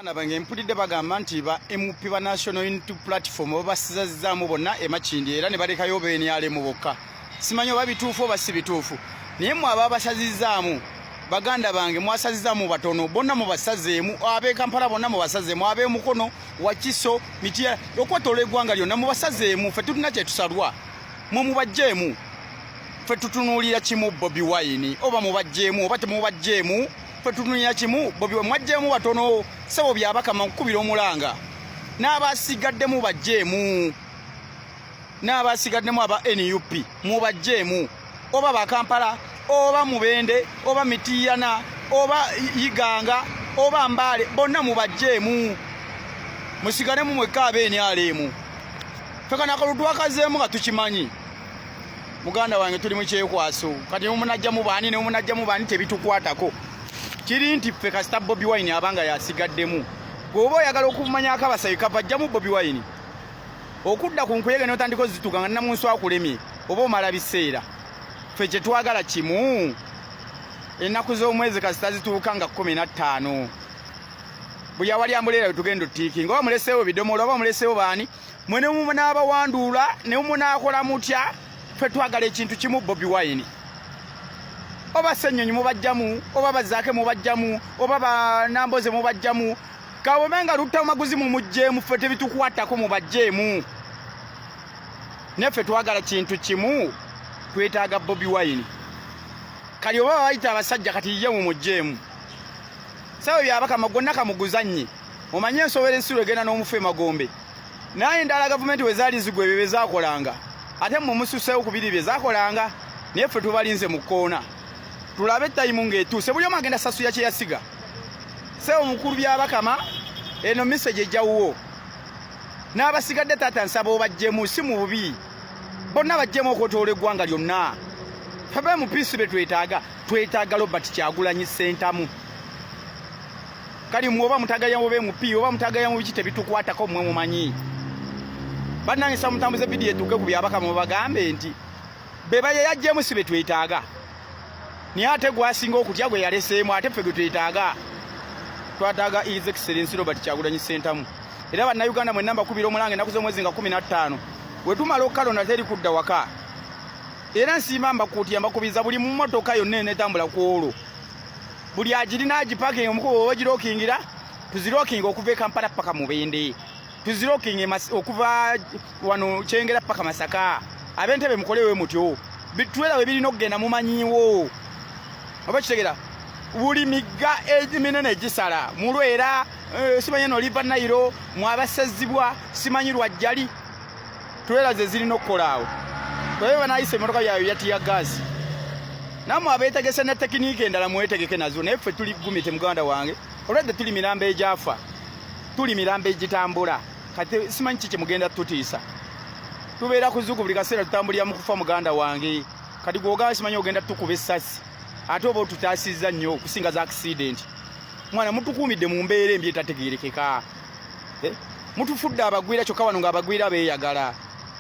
Baganda bange, mpulidde bagamba nti ba MP ba National Unity Platform babasizazzaamu bonna e Makindye era ne balekayo beenyalemu bokka. Simanyi oba bituufu oba si bituufu, naye mmwe ababasazizzaamu, baganda bange, mwasazizzaamu batono. Bonna mubasazeemu, ab'e Kampala bonna mubasazeemu, ab'e Mukono, Wakiso, Mityana, okwetoola eggwanga lyonna mubasazeemu. Ffe tulina kye tusalwa, mwe mubajjeemu. Ffe tutunuulira kimu, Bobi Wine. Oba mubajjeemu oba temubajjeemu, ffe tutunuulira kimu, Bobi. Mwajjeemu batono, sebo. Byabakama, nkukubira omulanga, n'abasigaddemu bajjeemu, n'abasigaddemu aba NUP mubajjeemu, oba Bakampala oba Mubende oba Mitiyana oba Iganga oba Mbaale, bonna mubajjeemu, musigalemu mwekka ab'NRM. Ffe kano akalulu twakazeemu nga tukimanyi, muganda wange, tuli mu kyekwaso. Kati nemunajjamu baani, nemunajjamu baani, tebitukwatako. Kiri nti ffe kasita Bobi Wine abanga yasigaddemu. Gweoba oyagala okumanyako abasayi kava, jjamu Bobi Wine. Okudda ku nkuyege notandika ozituka nga namunsi akulemye, oba omala biseera. Ffe kyetwagala kimu, ennaku z'omwezi kasita zituuka nga 15, buli awali ambuleera wetugenda otiikinga. Oba muleseewo bidomola oba muleseewo baani, mwe nemunaabawanduula nemunaakola mutya, ffe twagala ekintu kimu, Bobi Wine. Oba Ssenyonyi mubajjamu, oba Bazaake mubajjamu, oba Banamboze mubajjamu, kawome nga Luttamaguzi mumugjeemu, ffe tebitukwatako, mubajjeemu. Naffe twagala kintu kimu, twetaaga Bobi Wine. Kali oba bayita abasajja, kati ye mumugjeemu. Sawe Byabakama, gwonna kamuguzannye, omanye ensobera ensiru egenda n'omufu emagombe. Naye endala gavumenti we zaali zigwa, ebyo bye zaakolanga, ate mmwe mususeewo ku biri bye zaakolanga. Naye ffe tubalinze mu kkoona, tulabe time ng'etuuse. Buli omu agenda sasuya kye yasiga. Sewo mukulu Byabakama, eno message ejjawuwo n'abasigadde. Taata, nsaba obajjemu, si mu bubi, bonna bajjemu okwetoola eggwanga lyonna. Ffe mu peace be twetaaga, twetaaga Robert Kyagulanyi Ssentamu. Kali mwe oba mutagaya mu MP oba mutagaya mu biki, tebitukwatako, mmwe mumanyi. Bannange, sa mutambuze vidiyo etuuke ku Byabakama, bagambe nti be bayeyajjemu si be twetaaga, naye ate gwasinga okutya gwe yaleseemu, ate ffe gwe twetaaga, twetaaga His Excellence Robert Kyagulanyi Ssentamu. Era Bannayuganda mwenna mbakubira omulanga, ennaku z'omwezi nga 15 we tumala okukalonda, teri kudda waka. Era nsiima mbakuutira, mbakubiriza, buli mu mmotoka yonna enetambula ku olwo, buli agirina agipakinga, omukubo oba girokingira, tuzirokinga okuva e Kampala paka Mubende, tuzirokinga okuva wano Kyengera paka Masaka. Ab'Entebe mukolewe mutyo, bitwera we birina okugenda, mumanyiwo oba kitegera. Buli migga eminene egisala Mulwera, simanyi eno River Nile, mwabasazibwa, simanyi Lwajjali, twera ze zirina okukola awo. Twabe banayisa emmotoka byabwe bya tear gas. Nammwe abeetegese ne technique endala mwetegeke nazo, naye ffe tuli gumite, muganda wange. Olwedde tuli mirambo egyafa, tuli mirambo egitambula. Kati simanyi ki kyemugenda tutiisa. Tubeera ku zuku buli kaseera, tutambulira mu kufa, muganda wange. Kati gwogaba simanyi ogenda tukuba essasi, ate oba otutaasizza nnyo okusinga za accident. Mwana, mutukuumidde mu mbeera embi etategeerekeka. Eh? Mutufudde abagwira, kyokka wano ng'abagwira beeyagala.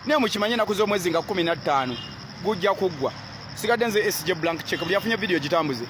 Naye mukimanye, ennaku z'omwezi nga 15 gujja kuggwa. Sigadde nze SJ Blank Check. Buli afunye vidiyo gitambuze.